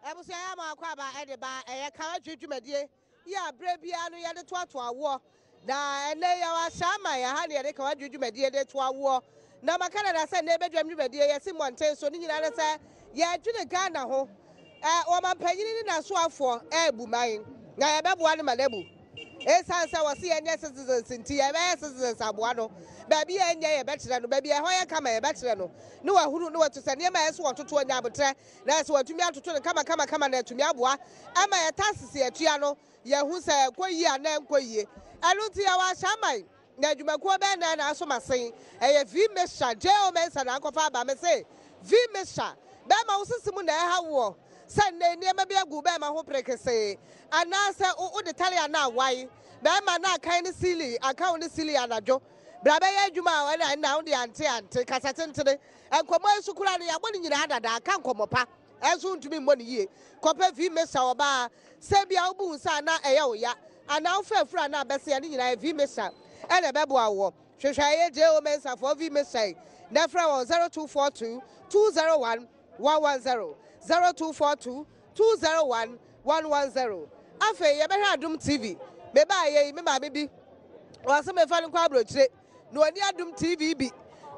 Abusua yɛ ama akɔ aba ɛde ba ɛyɛ kawadwe dwumadie yi a berɛ biara no yɛde toatoa woɔ na ɛnɛ yɛwɔ ahyɛ ama yɛ ha ne yɛde kawadwe dwumadie de toa woɔ na maka dada sɛ nnɛ bɛdwam dwumadie yɛsi mmɔnten so ne nyinaa ne sɛ yɛdwene Ghana ho. Ɔmampanyini ne n'asoafoɔ rebu man, na yɛbɛboa no ma no abu. Esiane sɛ wɔse yɛnyɛ citizens nti, yɛbɛyɛ citizens aboa no. Baabi a ɛnyɛ yɛbɛkyerɛ no, baabi a ɛhɔ yɛ kama yɛbɛkyerɛ no, na wahunu na watu sɛ nneɛma a ɛsɛ sɛ wɔtoto anya aboterɛ, na ɛsɛ watumi atoto no kamakamakama na atumi aboa ama yɛn taxes a yɛtua no, yɛahu sɛ ɛkɔ yie anaa ɛnkɔ yie. Ɛno nti yɛwɔ ahyɛaman. Na adwumakuo bɛn na na aso m'asen? Ɛyɛ V Mixture, J.O. Mensah na akɔfa aba. Mese, V Mixture, bɛɛma wo sisi mu na ɛha woɔ sɛ nnɛ nneɛma bi agu wo bɛɛma ho perekesee, anaasɛ wo wode tare anaa awae, bɛɛma na akan ne siili aka wo ne siili anadwo. Bra bɛyɛ adwuma a ɛna ɛna wode ante ante, kasa tentene. Nkɔmmɔ yi so koraa no yɛabɔ ne nyinaa dada, aka nkɔmmɔ pa. Nso wontumi mmɔ no yie. Kɔpɛ V mixture ɔbaa, sɛ ebia wobu wo nsa a na ɛyɛ wo ya, anaa wofa afuru anaa abɛse a, ne nyinaa yɛ V mixture na ɛbɛboa woɔ. Hwehwɛ ɛyɛ JO Mensah foɔ V mixture yi na frɛ wɔn 0242 201 110, 0242 201 110. Afei yɛbɛhwɛ Adom TV. Mebaeɛ yi, me maame bi, ɔse memfa no nkɔ aburokyire. Na ɔni Adom TV bi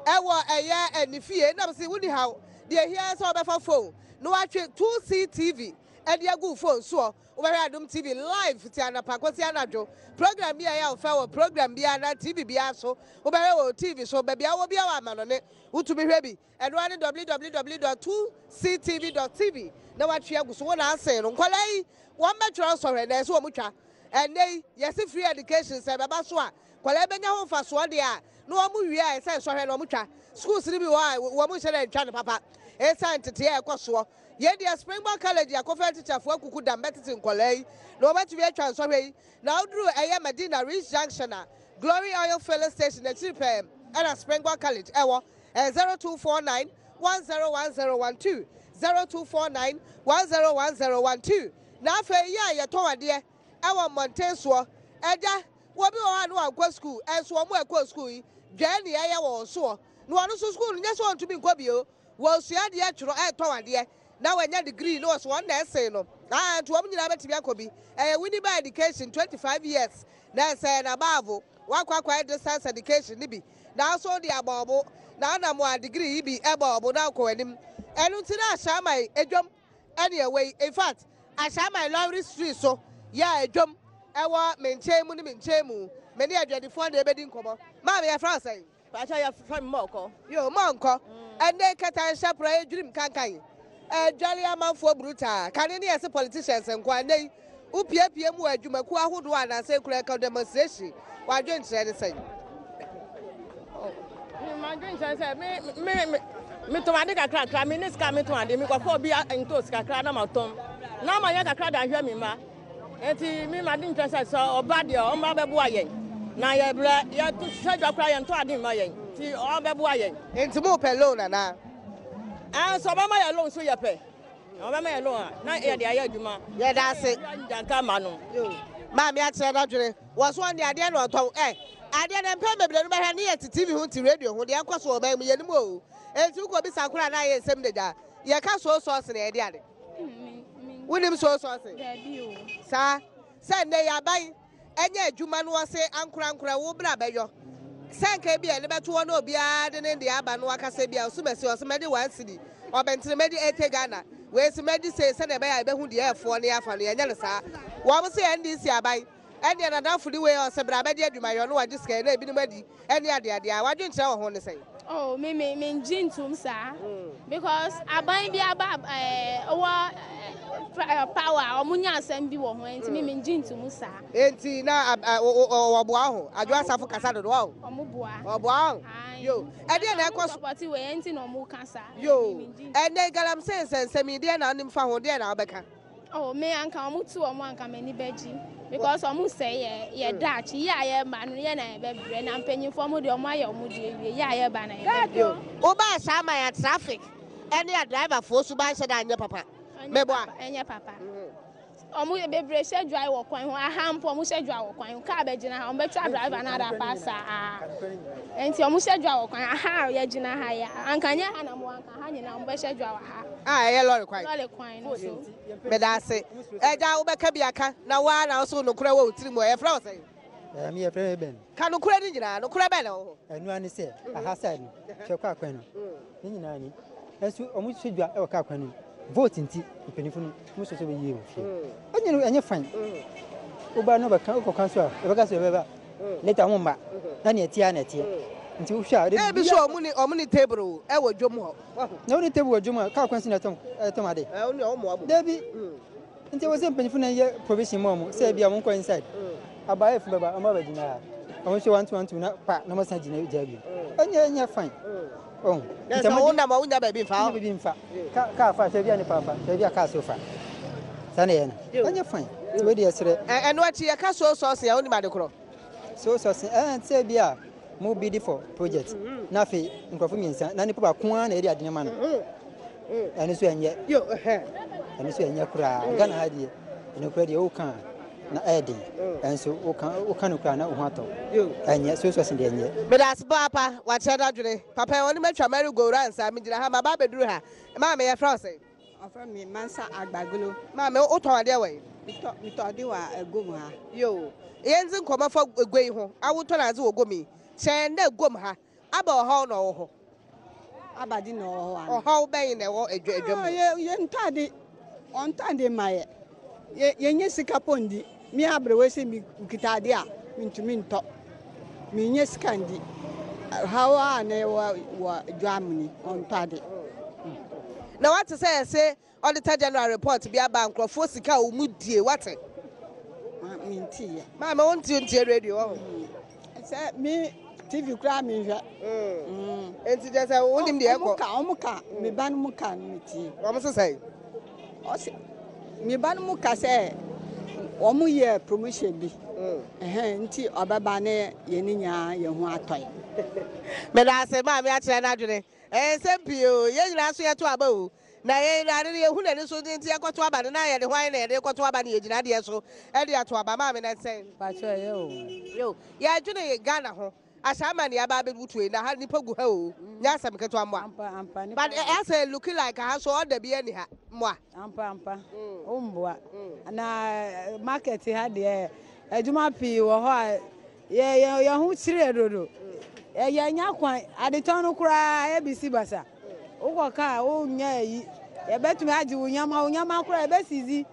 ɛwɔ ɛyɛ ne fie nam se woni haw deɛ ɛhia sɛ wɔbɛfa phone na watwe 2CTV ɛde agu wo phone soɔ wobɛhwɛ Adom TV live ti anapa kɔsi anadwo program bi a ɛyɛ wo fɛ wɔ program biara na TV biara so wobɛhwɛ wɔ TV so baabi a wɔ biara wɔ amanɔne wotumi hwɛ bi ɛno ara ne www.2ctv.tv na watwe agu so wo na asen no nkwadaa yi wɔn bɛtwerɛ nsɔhwɛ na ɛsɛ wɔn twa ɛnɛ yi yɛse free education sɛ ɛbɛba so a Nkwadaa bɛnya ho mfasoɔ deɛ a, na wɔn wie a ɛsɛ nsɔhwɛ no wɔn twa. Schools no bi wɔ hɔ a wɔn nhyɛ da ntwa no papa ɛsiane nteteɛ a ɛkɔ soɔ. Yei deɛ Springbok College akɔfa atikyafoɔ akuku dam bɛtete nkwadaa yi na wɔn atumi atwa nsɔhwɛ yi. Na woduru ɛyɛ Madina Ridge Junction a, Glory Oil Filling Station akyiri pɛɛ ɛna Springbok College ɛwɔ. Ɛyɛ 0249 101012, 0249 101012. Na afei yɛ a yɛtɔn adeɛ ɛwɔ mmɔnten soɔ, agya, Obi wɔ hɔ a na wankɔ sukuu, nso wɔn a ɛkɔɔ sukuu yi, dwɛɛ nea ɛyɛ wɔ wɔn soɔ. Na wɔn nso sukuu no, nyɛ sɛ wɔntumi nkɔ bio. Wɔresua adeɛ, twerɛ, ɛretɔn adeɛ, na wɔanya degree, na wɔso wɔn na ɛsen no. Aa, nti wɔn nyinaa bɛtumi akɔ bi. Ɛyɛ Winneba Education, 25 years, na ɛsɛ and above. Woakɔ akɔyɛ distance education no bi, na wo nso wode abɔ wo bo, na wonam a degree yi bi bɔ wo bo na wokɔ w'anim. Ɛno nti na Ashaiman dwam ɛne ɛwɔ yi infact Ashaiman lorry street so yɛ a ɛdwam ɛwɔ me nkyɛn mu ne me nkyɛn mu me ne adwadifoɔ na ɛbɛdi nkɔmmɔ maame yɛfrɛ wo sɛn? Pakyɛ yɛfrɛ me Mɔnkɔ. Yo Mɔnkɔ ɛnɛ kɛtɛ nhyɛ porɔ ɛdwirim kankan ɛdwale amanfoɔ brutaa kane ne yɛse politicians nko a ɛnɛ yi wopiapia mu wɔ adwumakuo ahodoɔ anaasɛ kura ɛka demonstration w'adwenkyerɛ ne sɛn? M'adwenkyerɛ sɛ me me me metɔn ade kakrakra me ne sika metɔn ade mekɔfa obi ntos kakra na matɔn na ma yɛ kakra de ahwɛ me mma nti me m'adwenkyerɛ sɛ sɛ ɔba deɛ ɔmba bɛboa yɛn na yɛbrɛ yɛto sɛ dwa koraa yɛntɔ ade mma yɛn nti ɔbɛboa yɛn. Nti mo pɛ loan anaa? Ɛɛ sɛ ɔbɛma yɛ loan so yɛpɛ. Ɔbɛma yɛ loan a na yɛde ayɛ adwuma. Yɛda ase. Gyanka ma no. Maame akyerɛ n'adwene. Wɔ so ɔne adeɛ na ɔtɔn. Ɛ adeɛ no mpɛn bebree no bɛhwɛ ne yɛ te TV ho te radio ho deɛ ɛkɔ so wɔ ɔman mu yɛnim o. Enti wokɔ bisa koraa na ayɛ nsɛm dagya. Yɛka so sɔɔse na yɛde ade. Wonim so sɔɔse? Saa sɛ nnɛ yɛ aban Ɛnyɛ adwuma no ɔse ankorankorɛ wo bra bɛyɔ sɛ nka ebia yɛde bɛto hɔ na obiara de ne deɛ aba na waka sɛ ebia osumasi ɔse mɛde one cedi ɔbɛntene mɛde 80 Ghana wei se mɛde sei sɛdeɛ ɛbɛyɛ a yɛbɛhu deɛ ɛfoɔ ne afa no yɛnyɛ no saa wɔn se NDC aban ɛneɛ nadamfo ne wei ɔse bra bɛgye adwumayɔ na wagye sika yi na ebinom adi ɛne adeadeɛ a wadwenkyerɛ wɔ ho ne sɛn? Oh, me me me ngye ntum saa because aban bi aba ɛɛ wɔ ɛɛ power a wɔn nya asɛm bi wɔ ho nti me me ngye ntum saa. Nti na wɔboa ho adwo asafo kasa dodo ɔ. Wɔn boa. Wɔboa ho. Yo, ɛdeɛ na ɛkɔ so. Wɔn wɔ yɛn nti na wɔn ka saa. Yo, ɛnɛ galamsey nsɛnsɛm yi deɛ na anim fa ho deɛ na wobɛka. Oh me anka ɔmo tu ɔmo anka m'ani bɛgye because ɔmo sɛe yɛ yɛ mm. daakye yɛ a yɛba no yɛ na yɛbɛbrɛ na mpanyinfoɔ ɔmo deɛ ɔmo ayɛ ɔmo deɛ wie yɛ a yɛba na yɛbɛbrɛ. Wobaa saa ma yɛ traffic ɛne a driverfoɔ suban hyɛ da anyɛ papa. Meboa. Ɛnyɛ papa. Ɔmo bebree hyɛ dwa wɔ kwan ho, aha mpo ɔmo hyɛ dwa wɔ kwan ho, kaa bɛgyina ha, ɔmo bɛtwa driver no adapa saa. Nti ɔmo hyɛ dwa wɔ kwan aha a yɛgyina ha yi, anka nyɛ ha na mo anka ha nyinaa ɔmo bɛhyɛ dwa wɔ ha. A ɛyɛ lɔre kwan. Lɔre kwan no so. Meda ase. Agya wobɛka bi aka na wo ara na wo so nokorɛ wɔ wo tiri mu ɛ, yɛfrɛ wo sɛn? Ɛɛ, me yɛfrɛ me Ben. Ka nokorɛ no nyinaa, nokorɛ bɛn na ɛwɔ hɔ? Ɛno ara ne sɛ, aha side no, hwɛ kaa kwan no, ne nyinaa ni. Nanso wɔn sɔ dwa wɔ kaa kwan no mu. Vote nti, mpanyinfo no, wɔn sɔ sɛ wɔbɛyie wɔn fie. Ɛnyɛ no, ɛnyɛ fine. Woba na wɔbɛka, wokɔ kwan so a, wɔbɛka sɛ wɔbɛba. Later wɔn mma. Na nea ɛteɛ ara na ɛteɛ. Nti wohwɛ a, Ebi nso wɔn ni, wɔn ni table wɔ dwom hɔ. Wahu? Na wɔn ni table wɔ dwom a, kaa kwan so na ɛtɔn, ɛtɔn ade. Ɛɛ, wɔn ni wɔn mmoa mu. Dabi. Nti ɛwɔ sɛ mpanyinfo na yɛ provision ma wɔn sɛ ebi a wɔn kɔ inside. Abaayɛfo bɛba, wɔn abɛgyina ha. Wɔn nso one two one two na pa na wɔn asan gyina gya bio. Ɛnyɛ ɛnyɛ fine. Oh. Na sɛ wo nam a wonya baabi mfa. Wonya baabi mfa. Ka kaa fa hwɛ bi a nipa fa hwɛ bi a kaa so fa. Saa na ɛyɛ no. Ɛnyɛ fine. Nti wei deɛ ɛsrɛ. Ɛno akyi yɛka so sɔɔse a wonim ade korɔ? So sɔɔse ɛɛ sɛ bi a mo bidi for project na afei nkurɔfo mmiɛnsa na nipa baako ara na yɛde ade no ma no. Ɛno nso ɛnyɛ. Ɛno nso ɛnyɛ koraa. Ghana ha deɛ ɛno koraa deɛ woka a na ɛyɛ den. Ɛnso woka woka no koraa na wo ho atɔ. Ɛnyɛ so sɔɔse deɛ ɛnyɛ. Meda ase paapa, wakyerɛ n'adwene. Papa yi ɔne matwa merry go round saa, megyina ha, maba abɛduru ha. Maame yɛfrɛ wo sɛn? Wɔfrɛ me Mansa Agbaglo. Maame, wotɔn adeɛ wɔ he? Metɔ metɔ ade wɔ aguom ha. Yoo, yɛndzi nkɔmmɔ fa gua yi ho. A wotɔn adze wɔ guom yi, kyerɛ yɛn dɛ guom ha, aba ɔhaw na ɔwɔ hɔ? Aba de na ɔwɔ hɔ ana? Ɔhaw bɛn na ɛwɔ adwa adwa mu? Ah, yɛ yɛntɔ ade, wɔntɔ ade mma yɛ. Yɛ yɛnyɛ sika po ndi. Me aberewa sɛ mekita ade a, mentumi ntɔ. Mennya sika ndi. Haw a na yɛwɔ wɔ dwa mu ni, wɔntɔ ade. Na wate sɛ yɛse Auditor General report bi aba a nkurɔfoɔ sika a wɔn die, wate? Menteeɛ. Maame wo nte ntie radio wɔ ho? Sɛ me TV koraa menhwɛ. Enti kyerɛ sɛ wonim deɛ ɛkɔ. Wɔn ka, wɔn ka, me ba no mu ka no metie. Wɔn se sɛn? Ɔse me ba no mu ka sɛ wɔn yɛ promotion bi. Ɛhɛn nti ɔbɛba ne yɛn nyinaa yɛn ho atɔ yɛn. Meda ase maame akyerɛ n'adwene. Ɛyɛ nsɛm pii o, yɛn nyinaa nso yɛto aba o. Na yɛn Awurade no yɛhu n'ani so nti yɛkɔto aba no na yɛde hwan na yɛde rekɔto aba no yɛgyina adeɛ so de ato aba maame na nsɛn. Pakyɛ ɛyɛ o. Yo, yɛdwene Ghana ho. Ahyɛ ne aba abɛbutu yi na ha nipa gu ha o. Nyɛ asɛm ketewa mmoa. Ampa ampa nipa. But ɛsɛ looking like ha so ɔda bi ani ha mmoa. Ampa ampa. O mmoa. Na market ha deɛ adwuma pii wɔ hɔ a yɛ yɛ yɛ ho kyerɛ dodo. Yɛ nya kwan adetɔn no koraa yɛ bisi basa. Wokɔ ka a wonnya ayi. Yɛbɛtumi agye wo nneɛma, wo nneɛma koraa yɛbɛsizi.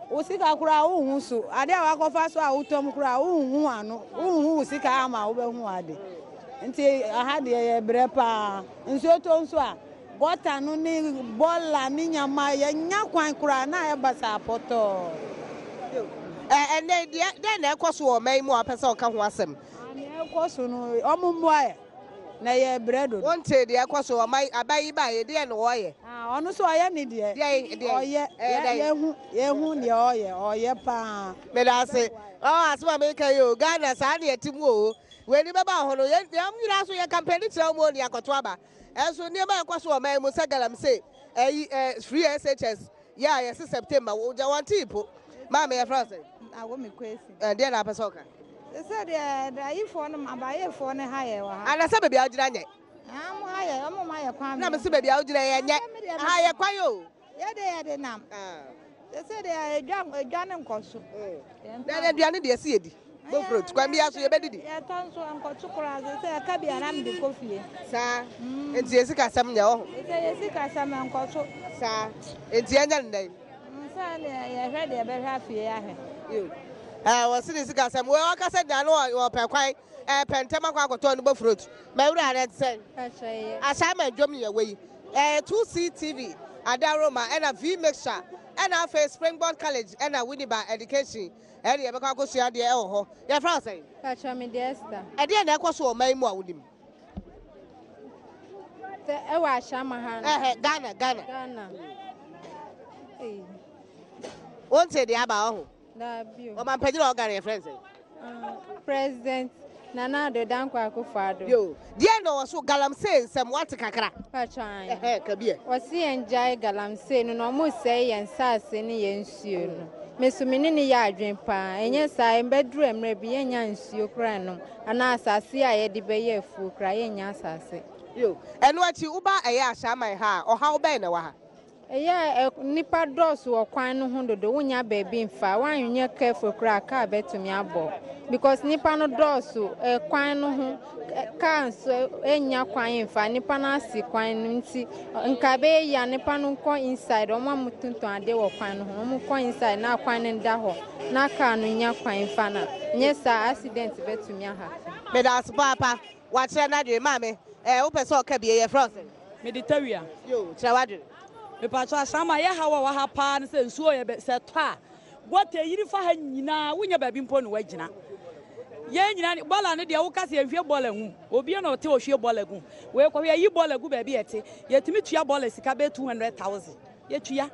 Wo sika koraa wonhu so. Ade a wakɔfa so a wotɔm koraa wonhu ano. Wonhu wo sika ama wobɛhu ade. Nti aha deɛ yɛbrɛ paa. Nsuo tɔ nso a, gɔta no ne bɔɔla ne nneɛma yɛnnya kwan koraa na ayɛ basaa pɔtɔɔ. Ɛnnɛ deɛ dɛn na ɛkɔ so wɔ ɔman yi mu a wopɛ sɛ woka ho asɛm? Nea ɛkɔ so no, wɔmmoa yɛn. Na ɛyɛ brɛ dodo. Wontee deɛ ɛkɔ so ɔman aban yi baeɛ deɛ na ɔyɛ. Ah ɔno nso ɔyɛ ne deɛ. Deɛn deɛn. Ɔyɛ Ɛyɛ dɛn. yɛhu yɛhu deɛ ɔyɛ ɔyɛ paa. Meda ase. Ɔɔ asɛm a meka yi o Ghana saa na yɛte mu o. W'ani bɛba wo ho no yɛn yɛn nyinaa nso yɛ campaign kyerɛ wɔn o ne yɛakɔto aba. Ɛnso nneɛma a ɛkɔ so wɔ ɔman yi mu sɛ galamsey ɛyi ɛ free SHS yɛ a yɛse September wo gya wɔn tee po. Maame yɛfrɛ wo sɛn? Awo me Kwesi. Ɛ deɛ na apɛ sɛ ɔka? Sɛ deɛ ayifoɔ no abayefoɔ no ha yɛ wɔ ha. Anasɛ baabi a wogyina nyɛ? Ah, mo ha yɛ, ɔmo ma yɛ kwan. Na mese baabi a wogyina yɛ nyɛ. Ha yɛ kwan o. Yɛ de yɛ de nam. Sɛ deɛ edwa edwa ne nkɔ so. Na aduane deɛ si yɛ di. Bofrot kwan bi so yɛbɛdidi. Yɛtɔ nso nkɔto koraa sɛ sɛ ɛka bi a na mede kɔ fie. Saa. Nti yɛ sikasɛm nyɛ wɔ ho. Sɛ yɛ sikasɛm nkɔto. Saa. Nti yɛnyɛ no dɛn? Sɛ yɛhwɛ deɛ ɛbɛhwɛ afie ahwɛ. Ɛɛ wɔsi ne sikasɛm wei ɔkasa gyina no ɔpɛ kwan ɛpɛ ntɛm akɔ akɔtɔ no bofrot. Mɛwura ne sɛn? Ahyɛnma dwom yɛ wei. Ɛɛ 2CTV Adaroma ɛna V mixture ɛna afei Springboard College ɛna Winneba Education ɛne yɛbɛkɔ akɔsua adeɛ ɛwɔ hɔ. Yɛfrɛ wo sɛn? Pakyɛ me de Esther. Ɛdeɛn na ɛkɔ so wɔ ɔman yi mu a wonim? Sɛ ɛwɔ Ahyɛnma ha no. Ɛhɛ Ghana Ghana. Ghana. Ei. Wonte deɛ aba ɔho? Daabi o. Ɔmanpanyin a ɔwɔ Ghana yɛfrɛ no sɛn? President Nana Addo Dankwa Akufo-Addo. Yo, deɛ na ɔwɔ so galamsey nsɛm wate kakra? Pakyɛ ae. Ɛhɛ ka bi ɛ. Wɔse yɛn gyae galamsey no na ɔmo sɛe yɛn nsaase ne yɛn nsuo no. Me nso me ne no yɛ adwene paa. Ɛnyɛ saa a, ɛbɛduru mmerɛ bi yɛnnya nsuo koraa nnom anaa asase a yɛde bɛyɛ afuo koraa yɛnnya asase. Yo, ɛno akyi woba ɛyɛ Ashaiman ha a, ɔhaw bɛn na ɛwɔ ha? Ɛyɛ a nnipa dɔɔso wɔ kwan no ho dodo, wonnya baabi mfa, woanyɛ careful koraa a car bɛtumi abɔ wo because nnipa no dɔɔso kwan no ho, car nso nnya kwan mfa, nnipa no asi kwan no nti nka ɛbɛyɛ yie a nnipa no nkɔ inside, wɔn a wɔtontɔn adeɛ wɔ kwan no ho no, wɔnkɔ inside na kwan no nda hɔ na car no nya kwan mfa na nyɛ saa accident bɛtumi ahappen. Medaase paapa, wakyerɛ n'adwene. Maame, eh, wopɛ sɛ ɔka bi, yɛfrɛ wo sɛn? Mede tawia. Yoo, kyerɛ w'adwene. Mepakyɛw, Asaama, yɛ haw a ɛwɔ ha paa ne sɛ nsuo yɛ bɛ, sɛ ɛtɔ a, gɔta eyiri fa ha nyinaa, wonnya baabi mpo na woagyina. Yɛn nyinaa ne, bɔɔla no deɛ woka sɛ yɛnhwie bɔɔla ngu mu, obiara na ɔte ɔhwie bɔɔla gu mu. Wei kɔhwɛ, yɛyi bɔɔla gu baabi a ɛte, yɛtumi tua bɔɔla sika bɛyɛ 200,000, yɛtua.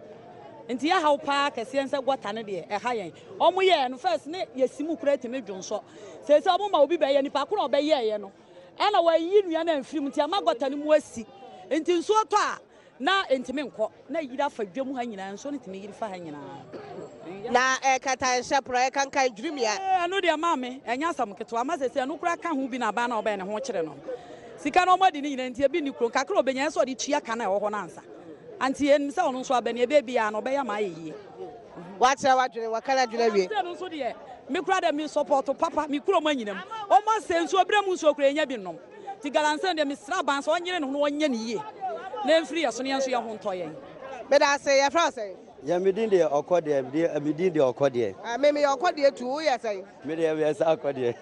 Nti yɛ haw paa kɛseɛ ne sɛ gɔta no deɛ, ɛha yɛn. Wɔn yɛɛ no, first ne yɛsi mu koraa tumi dwonsɔ. Seesei wɔn ma obi bɛyɛ, nipa ko na ɔbɛyɛɛyɛ no, Ɛna wɔanyiyi nnua no amfiri mu nti ama gɔta no mu asi. Nti nsuo tɔ a, na ɛntumi nkɔ. Na ɛyiri afa dwam ha nyinaa, nsuo no tumi yiri fa ha nyinaa. Na ɛkata nhyɛ porɔ, ɛkankan dwirimia. Ee, ɛno deɛ maame, ɛnyɛ asɛm ketewa. Ama seesei ɛno koraa ka ho bi na aban no a ɔbɛyɛ ne ho kyere no. Sika no wɔadi ne nyinaa nti ebi nni kurom. Kakra a ɔbɛnya, ɛsɛ sɛ ɔde tua ka no a ɛwɔ hɔ no ansa. Ante yɛnim sɛ ɔno nso aba ni, ɛbɛyɛ biara no ɔbɛyɛ ama ayɛ yie. Wakyerɛ w'adwene, waka n'adwene awie. Galamsey no nso deɛ, me koraa deɛ me sɔpɔto papa, me kurom anyina mu. Wɔn asɛe nsuo, berɛ mu nsuo koraa yɛnya bi nnom. Nti galamsey no deɛ mesrɛ aban sɛ ɔnyere ne ho na ɔnyɛ no yie na ɛmfiri yɛn so na yɛn nso yɛn ho ntɔ yɛn. Meda ase, yɛfrɛ wo sɛn? Yɛ me din deɛ ɔkɔ deɛ, me din deɛ ɔkɔ deɛ. Ah, me meyɛ ɔkɔ deɛ tu, woyɛ sɛn? Me deɛ meyɛ saa ɔkɔ deɛ.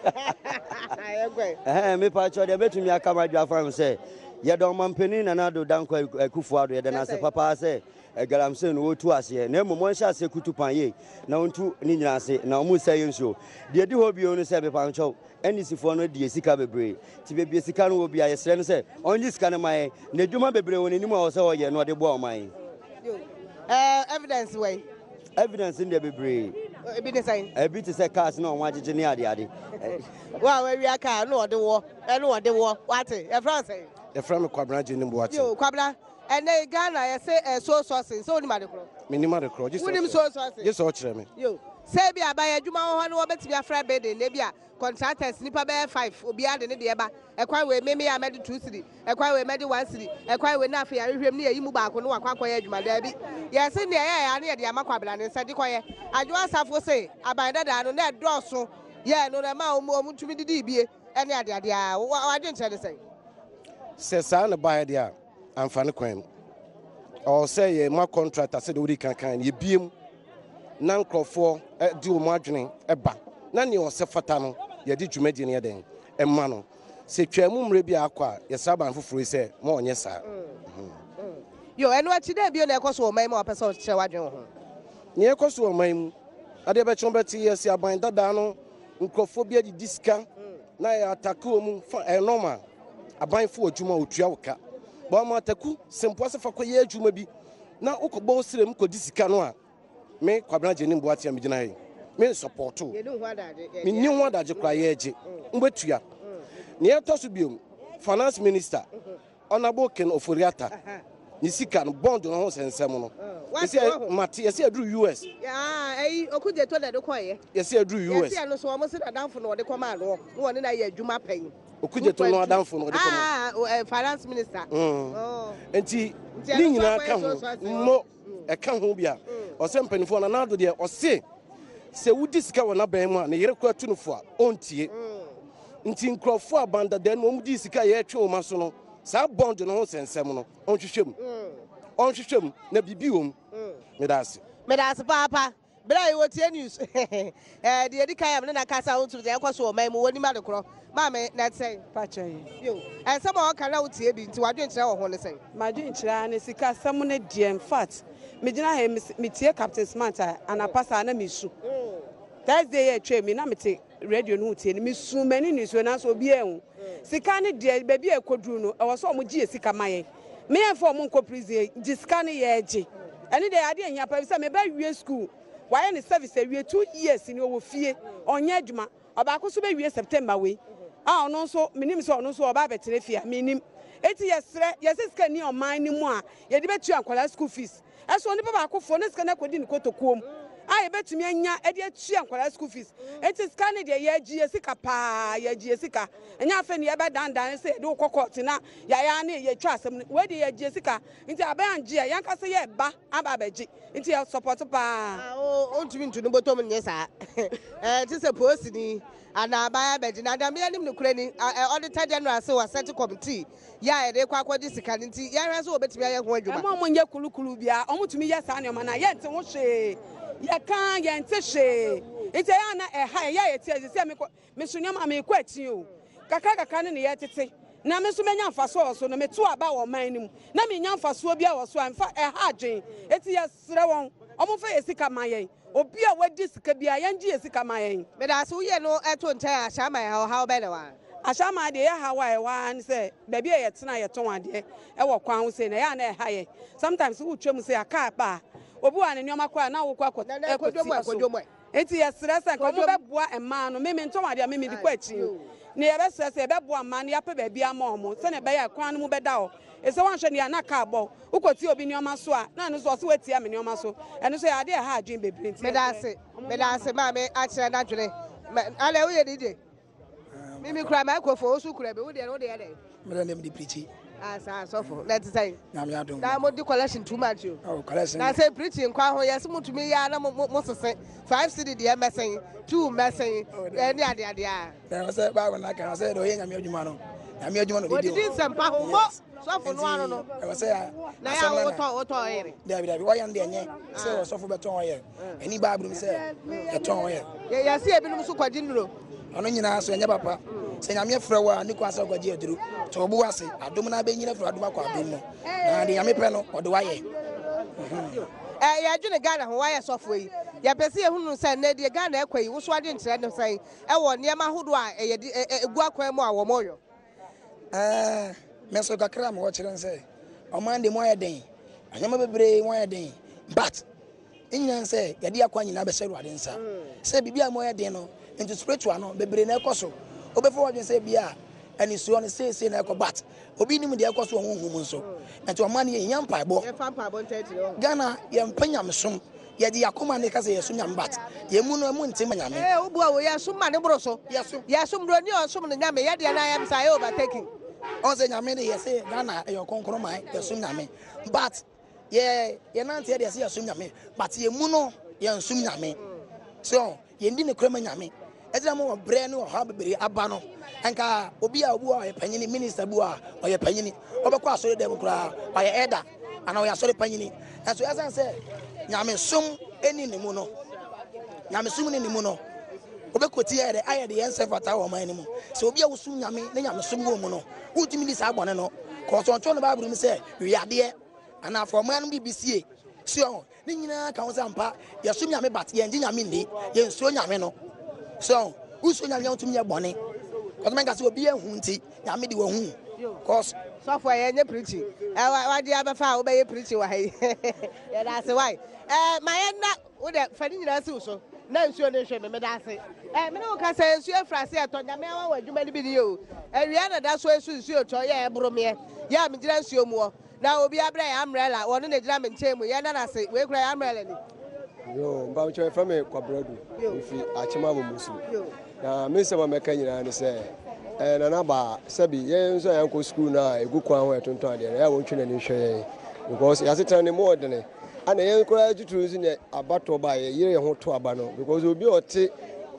Yɛnkɔ ɛ. Ɛhɛn, me pa kyɛw deɛ mɛtumi aka m'adwene afa ho sɛ, yɛda ɔmampanin Nana Addo Dankwa Akufo Addo, yɛda no ase papaa sɛ Galamsey no wɔtu aseɛ na mmom wɔnhyɛ aseɛ kutu pan yie na wɔntu ne nyinaa ase na wɔn nsɛe nsuo. Deɛ ɛdi hɔ bio ne sɛ mepakyɛw NDC foɔ no di yɛ sika bebree nti baabi a sika no wɔ biara yɛsrɛ no sɛ ɔngye sika no ma yɛn na adwuma bebree wɔ n'anim a ɔwɔ sɛ ɔyɛ na ɔde boa ɔman yi. Eh, evidence wɔ yi. Evidence no deɛ bebree. Ebi ne sɛn? Ebi te sɛ cars na wɔn agyegye ne ade ade. Wo a wawia car na ɔde wɔ ɛna ɔde wɔ wate yɛfrɛ wo sɛn? Yɛfrɛ me Kwabena Gyenim Boakye. Yo Kwabena, Ɛnɛ yi Ghana yɛse eh, soul sourcing, sɛ wonim ade korɔ? Menim ade korɔ, gye sɛ Wonim soul sourcing? Gye sɛ ɔkyerɛ me. Yo, sɛ ebi aban adwuma wɔ hɔ no wɔbɛtumi afrɛ building na ebi a contractors nipa bɛyɛ five, obiara de ne deɛ ba, ɛkwan wei me meyɛ a mɛde two cedi, ɛkwan wei mɛde one cedi, ɛkwan wei na afei yɛahwehwɛ mu ne yɛyi mu baako na wakɔ akɔyɛ adwuma, daabi. Yɛse nea ɛyɛɛ a ne yɛde ama Kwabena ne nsa de kɔyɛ. Adwoa Asafo se aban dadaa no na ɛdɔɔso yɛɛ no na ɛmaa wɔn wɔn tumi didii bie ne adeade a, w'adwenkyerɛ ne sɛn? Sɛ saa na ɛbaeɛ deɛ a, amfa ne kwan mu. Ɛwɔ sɛ yɛma contractor sɛdeɛ wodi kan kan no, yɛbie mu na nkurɔfoɔ de wɔn adwene ba na nea ɔsɛ fata no yɛde dwumadie no yɛ dɛn ɛma no. Sɛ twaa mu mmerɛ bi a akɔ a, yɛsrɛ aban foforɔ yi sɛ ma ɔnyɛ saa. Yo, ɛno akyi dɛn bio na ɛkɔ so wɔ ɔman yi mu a wopɛ sɛ wokyerɛ w'adwene wɔ ho? Nea ɛkɔ so wɔ ɔman yi mu, adeɛ bɛkye wobɛte yɛse aban dadaa no nkurɔfoɔ bi adidi sika na yɛ atake wɔn fa ɛyɛ normal. Aban fo adwuma otua wo ka. Bɔ ama ataku sempoa sɛ fa kɔyɛ adwuma bi na wokɔbɔ wo serem kɔdi sika no a, me Kwabena Gyenim Boakye a megyina ha yi, me nsɔpɔɔto. Menni ho adagye koraa yɛregye. Mobɛtua. Nea ɛtɔ so biom, Finance Minister, Honourable Ken Ofori-Atta ne sika no bond no ho nsɛnsɛm no yɛsɛ mate yɛsɛ aduru US. Ɛyi Okudzeto na ɛde kɔeɛ. Yɛsɛ aduru US. Yɛsɛ ɛno so wɔn se n'adamfo na ɔde kɔmaa noɔ na wɔne no ayɛ adwuma pɛn. Okudzeto no adamfo na ɔde kɔmaa. Finance minister. Nti ne nyinaa ka ho mmɔ ɛka ho bi a ɔsɛ mpanimfoɔ Nana Addo deɛ ɔse sɛ wodi sika wɔ n'aban mu a ne yere kora tu no fo a ɔntie. Nti nkurɔfoɔ a bandadaa no mu wɔn dii sika a yɛretwe wɔn aso no saa bond no ho nsɛnsɛm no ɔnhwehwɛ mu. Ɔnhwehwɛ mu na biribi wɔ mu. Meda ase. Meda ase paapa. Berɛ a yɛwɔ tie news eh, deɛ ɛdi kan a mene no akasa a wontumi deɛ ɛkɔ so wɔ ɔman mu wɔnim ade korɔ. Maame, na ɛte sɛn? Pakyɛ yi. Yo, nsɛm a ɔka na wotie bi nti w'adwenkyerɛ wɔ ho ne sɛn? M'adwenkyerɛ ara ne sikasɛm no deɛ infact megyina ha yi metie Captain Smart a anapa saa na mesu. Thursday yi a ɛtwaam yi na mete radio no ho tie no mesu m'ani nisuo nanso obiara anhu. Sika no deɛ baabi a ɛkɔduru no ɛwɔ sɛ wɔgye yɛ sika ma yɛn. Me yɛmfa wɔn nkɔ prison gye sika no yɛgye. Ɛno deɛ ɛyɛ adeɛ a ɛhia paa efisɛ me ba wie school wayɛ ne service awie 2 years ni ɔwɔ fie ɔnyɛ adwuma. Ɔbaako nso bɛwie September wei a ɔno nso menim sɛ ɔno nso ɔba abɛtena fie a mennim. Enti yɛsrɛ, yɛsɛ sika nni ɔman no mu a yɛde bɛtua nkwadaa school fees. Ɛso onipa baakofoɔ na sika no akɔdi ne kotokuo mu. a yɛbɛtumi anya de atua nkwadaa school fees. Enti sika no deɛ yɛgye yɛ sika paa, yɛgye yɛ sika. Ɛnyɛ afei na yɛbɛdandan sɛ yɛde wo kɔ kɔɔte na yɛayɛ ara ne yɛtwa asɛm no. Wei deɛ yɛgye yɛ sika. Nti aban angye a, yɛn ankasa yɛreba aba abɛgye. Nti yɛ sɔpɔto paa. Ah, ontumi ntu ne bɔtɔm nyɛ saa. Ɛɛ, te sɛ poosini anaa aban abɛgye. Na deɛ meanim nokorɛ ni, Auditor General se wasɛte committee yɛ a yɛde rekɔ akɔgye sika no nti, yɛnhwɛ sɛ wɔbɛtumi ayɛ ho adwuma. Ɛma wɔnyɛ kulukulu biara, wɔtumi yɛ saa nneɛma no a, yɛnte ho hwee. Yɛka a, yɛnte hwee. Nti ɛyɛ a na ɛha yɛn, yɛ a yɛte aseɛ. Seesei mekɔ, meso nneɛma a, merekɔ akyi o. Kakra kakra no na yɛretete. Na me nso mɛnya mfasoɔ wɔ so no, meto aba wɔ ɔman no mu, na mennya mfasoɔ biara wɔ so a, ɛmfa, ɛha adwene. Enti yɛsrɛ wɔn, wɔmfa yɛn sika mma yɛn. Obi a wadi sika biara, yɛngye yɛn sika ma yɛn. Medase, woyɛ no to nkyɛn a, Ahyɛaman ha, ɔhaw bɛn na ɛwɔ ha? Ahyɛaman deɛ, yɛ haw a ɛwɔ ha ne sɛ, baabi a yɛtena a yɛtɔn adeɛ wɔ kwan ho sei no, ɛyɛ a na ɛha yɛn. Sometimes wotwa mu sei a, car ba a, obi wɔ ha ne nneɛma koraa na wokɔ akɔ ɛkɔti so. Enti yɛsrɛ sɛ nka wɔbɛboa mmaa no. Me mentɔn adeɛ a, me mede kɔ akyi. Nea yɛbɛsrɛ sɛ yɛbɛboa mmaa no, yɛapɛ baabi ama wɔn sɛnea ɛbɛyɛ a kwan no mu bɛda hɔ. Efisɛ woanhwɛ no yie a na kaa bɔ wo. Wokɔtia obi nneɛma so a, na ɛno nso ɔse woatia me nneɛma so. Ɛno nso ɛyɛ adeɛ a ɛha adwene bebree nti Meda yɛsrɛ ase, wɔn meda mmoa ase ma. maame akyerɛ n'adwene. Ma, alɛ woyɛ DJ? Me me kura microphone, wo so kura bi, wo deɛ wo deɛ dɛn? Me deɛ mede preachi. Ah saa sɔfo, na ɛte sɛn? Nyame adom. Na mo di collection too much o. Oh, collection. Na sɛ preaching nkwa ho yɛsɛ mo tumi yɛ na mo mo sese 5 cedi deɛ mɛsɛn, 2 mɛsɛn, ɛne ade ade a. Na sɛ Bible na ka sɛ deɛ ɔyɛ Nyame adwuma no, Nyame adwuma na ɔdidi. Ɔdidi nsɛmpa ho mo. Sɔfo no ano no. Ɛwɔ sɛ na yɛ a wotɔ wotɔ ɔyere. Dabi dabi wɔyɛ no deɛ nyɛ sɛ ah. ɔsɔfo bɛtɔn ɔyɛ. Ɛni Bible mu sɛ yɛtɔn ɔyɛ. Yɛ yɛsi ebinom so kɔgye nnuro. Ɔno nyinaa so ɛnyɛ papa. Sɛ Nyame frɛ wo a ne kwan sɛ ɔkɔgye aduro. To wo bo ase adom no abɛnyina firi adom akɔ adom mu. Na deɛ Nyame pɛ no ɔde wayɛ. Ɛ yɛdwene Ghana ho wayɛ sɔfo yi. Yɛpɛ sɛ yɛhunu sɛ nnɛ deɛ Ghana ɛkɔ yi wo so adwenkyerɛ ne sɛn ɛwɔ nneɛma ahodoɔ a ɛyɛ ɛgu akwan mu a wɔyɔ. Ɛɛ, me nso kakra a mewɔ kyerɛ ne sɛ, ɔman de mu ayɛ den, nneɛma bebree mu ayɛ den, but ne nyinaa sɛ yɛde akwa nyinaa bɛhyɛ Awurade nsa. Sɛ biribi a mu ayɛ den no, nti spiritual no bebree na ɛkɔ so. Wobɛfa w'adwene sɛ bi a anisoɔ no seesei na ɛkɔ, but obi nim deɛ ɛkɔ so wɔ honhom mu nso. Nti ɔman no yɛhia mpaebɔ. Ghana yɛmpɛ nyamesom. Yɛde yɛn akoma na ɛka sɛ yɛsom Nyame but yɛn mu no ɛmu nte ma Nyame. Ee wo boa o yɛsom ma ne boro so. Yɛsom. Yɛsom broni a ɔsom no Nyame yɛ deɛ na ayɛ msa ayɛ overtaking. Ɔn sɛ Nyame de yɛse Ghana ɛyɛ ɔkronkron man yɛsom Nyame but yɛ yɛ nanteɛ deɛ yɛse yɛsom Nyame but yɛn mu no yɛnsom Nyame so Yɛndi nokorɛ ma Nyame. Ɛti na mo brɛ ne ɔhaw bebree aba no. Nka obi a obi wɔ ɔyɛ panyini, minister bi wɔ a ɔyɛ panyini, ɔbɛkɔ asɔre dɛm koraa ɔyɛ elder anaa ɔyɛ asɔre panyini. Ɛnso ɛsan sɛ nyamesom ɛni ne mu no, nyamesom ni ne mu no, obɛkɔti ayɛ dɛ ayɛ de yɛn nsɛ fata wɔ ɔman no mu. Sɛ obi a wosom Nyame ne nyamesom wɔ mu no, wontumi di saa bɔne no. Kɔsɔntwerɛ no Bible mu sɛ wiadeɛ anaa fa ɔman no biribi sie. So Ne nyinaa ka ho sɛ ampa yɛsom Nyame but yɛngye Nyame nni, yɛnsuro Nyame no. So wosuro Nyame a wontumi nyɛ bɔne. Cause mɛnka sɛ obi ahu nti Nyame de wahu. Cause Sɔfo ɛyɛ nyɛ preaching. Ɛ wagye abɛfa a wobɛyɛ preaching wɔ ha yi. Yɛda ase wai. Ɛ ma yɛn na wo dɛ fa ne nyinaa si wo so na nsuo no nhwɛ me meda ase. Ɛ me ne wo kasa nsuo afiri ase ɛtɔ Nyame awa wɔ adwuma no bi ni o. Awia na da so esu nsuo tɔ yɛ ɛboro meɛ yɛ a megyina nsuo mu hɔ. Na obi abrɛ yɛ umbrella, wɔno na egyina me nkyɛn mu, yɛn da no ase, wei kura yɛ umbrella ni. Yoo, mpabokyɛ yɛfrɛ me Kwabradu, mefi Akyem Abomusu. Na me nsɛm a mɛka nyinaa ne sɛ, eh, Nana Baa, sɛbi yɛn nso a yɛankɔ sukuu no a ɛgu kwan ho a yɛtontɔn adeɛ no, ɛyɛ a wɔntwe n'ani nhwɛ yɛn because yɛasetena no mu ɔdene. Ana yɛn koraa titiri nso ne abatoɔ ba a yɛyere yɛn ho to aba no because obi a ɔte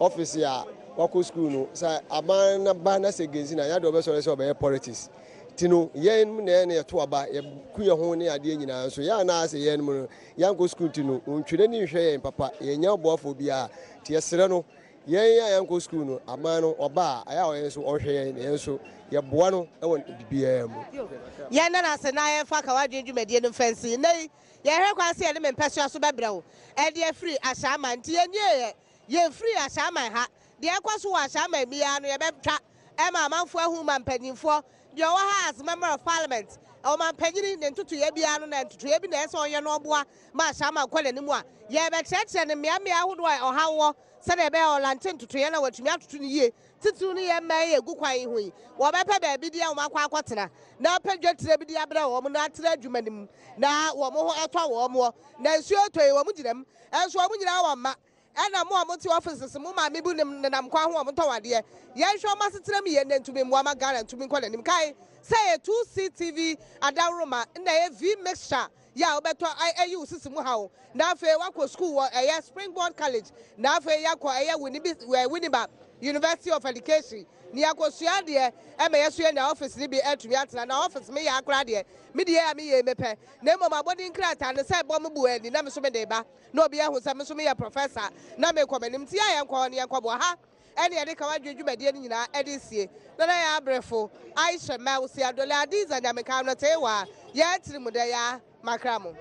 ɔfisi a wakɔ sukuu no sɛ aban no ba na sɛ gensi na yɛade ɔbɛsɔre sɛ ɔbɛyɛ politics. Nti no, yɛn mu na yɛn na yɛto aba, yɛku yɛn ho ne adeɛ nyinaa nso. Yɛn a na ayɛ sɛ yɛn mu no, yɛankɔ sukuu nti no, ɔntwi n'ani nhwɛ yɛn papa, yɛnnya ɔboafoɔ biara. Nti yɛsrɛ no, yɛn a yɛankɔ sukuu no, aban no, ɔba a, ɛyɛ a yɛn nso ɔnhwɛ yɛn na yɛn nso yɛboa no wɔ biribiara mu. Yɛnna no ase na yɛmfa ka w'adwene dwumadie no mfa nsi. Nnɛ yi, yɛhwɛ kwan sɛ yɛde me mpɛsoa so bɛbrɛ wo de afiri Ashaiman, nti yɛnwieeɛ. Yɛmfirii Ashaiman ha. Deɛ ɛkɔ so wɔ Ashaiman biara no, yɛbɛtwa ma amanfoɔ ahu ma mpanyinfoɔ, deɛ ɔwɔ ha as member of parliament, ɔmampanyini, ne ntotoeɛ biara no na ntotoeɛ bi na ɛsɛ sɛ ɔyɛ na ɔboa ma Ashaiman kɔ n'anim a, yɛrebɛkyerɛkyerɛ no mmeammea ahodoɔ a ɔhaw wɔ. sɛdeɛ ɛbɛyɛ a ɔlante ntotoeɛ no a watumi atoto no yie. Titiriw no yɛn mmaa yi a ɛgu kwan yi ho yi, wɔbɛpɛ baabi de a wɔakɔ akɔtena na apɛ dwatire bi de abrɛ wɔn na atena adwuma no mu na wɔn ho atɔ wɔn wɔ. Na nsuo retɔ yi, wɔn gyina mu. Nso wɔn nyinaa wɔ mma. Ɛna mo a mote offices mo maame bi nenam kwan ho a wɔtɔn adeɛ. Yɛnhwɛ wɔn asetena mu yie na ntumi mmoa ma Ghana ntumi nkɔ n'anim. Kae sɛ ɛyɛ 2CTV adaworoma na ɛyɛ V mixture yɛ a wobɛtɔ ayi wo sisi mu haw na afei woakɔ sukuu wɔ ɛyɛ Springboard College na afei yɛakɔ ɛyɛ Winneba University of Education na yɛakɔsua adeɛ ɛma yɛso yɛanya office no bi atumi atena na office meyɛ akora deɛ me deɛ a meyɛ mepɛ na mmom abɔden krataa no sɛ ɛbɔ me bo ani na me so mede ba na obi ahu sɛ me nso meyɛ professor na mekɔ m'anim nti a yɛnkɔ hɔ no yɛnkɔboa ha ɛne yɛde ka wadwene dwumadie no nyinaa ɛde sie na na yɛ abrɛfo Aisha Mawusi Adole Adiza Nyameka no tee waa yɛ tiri mu dɛ ya makra mo.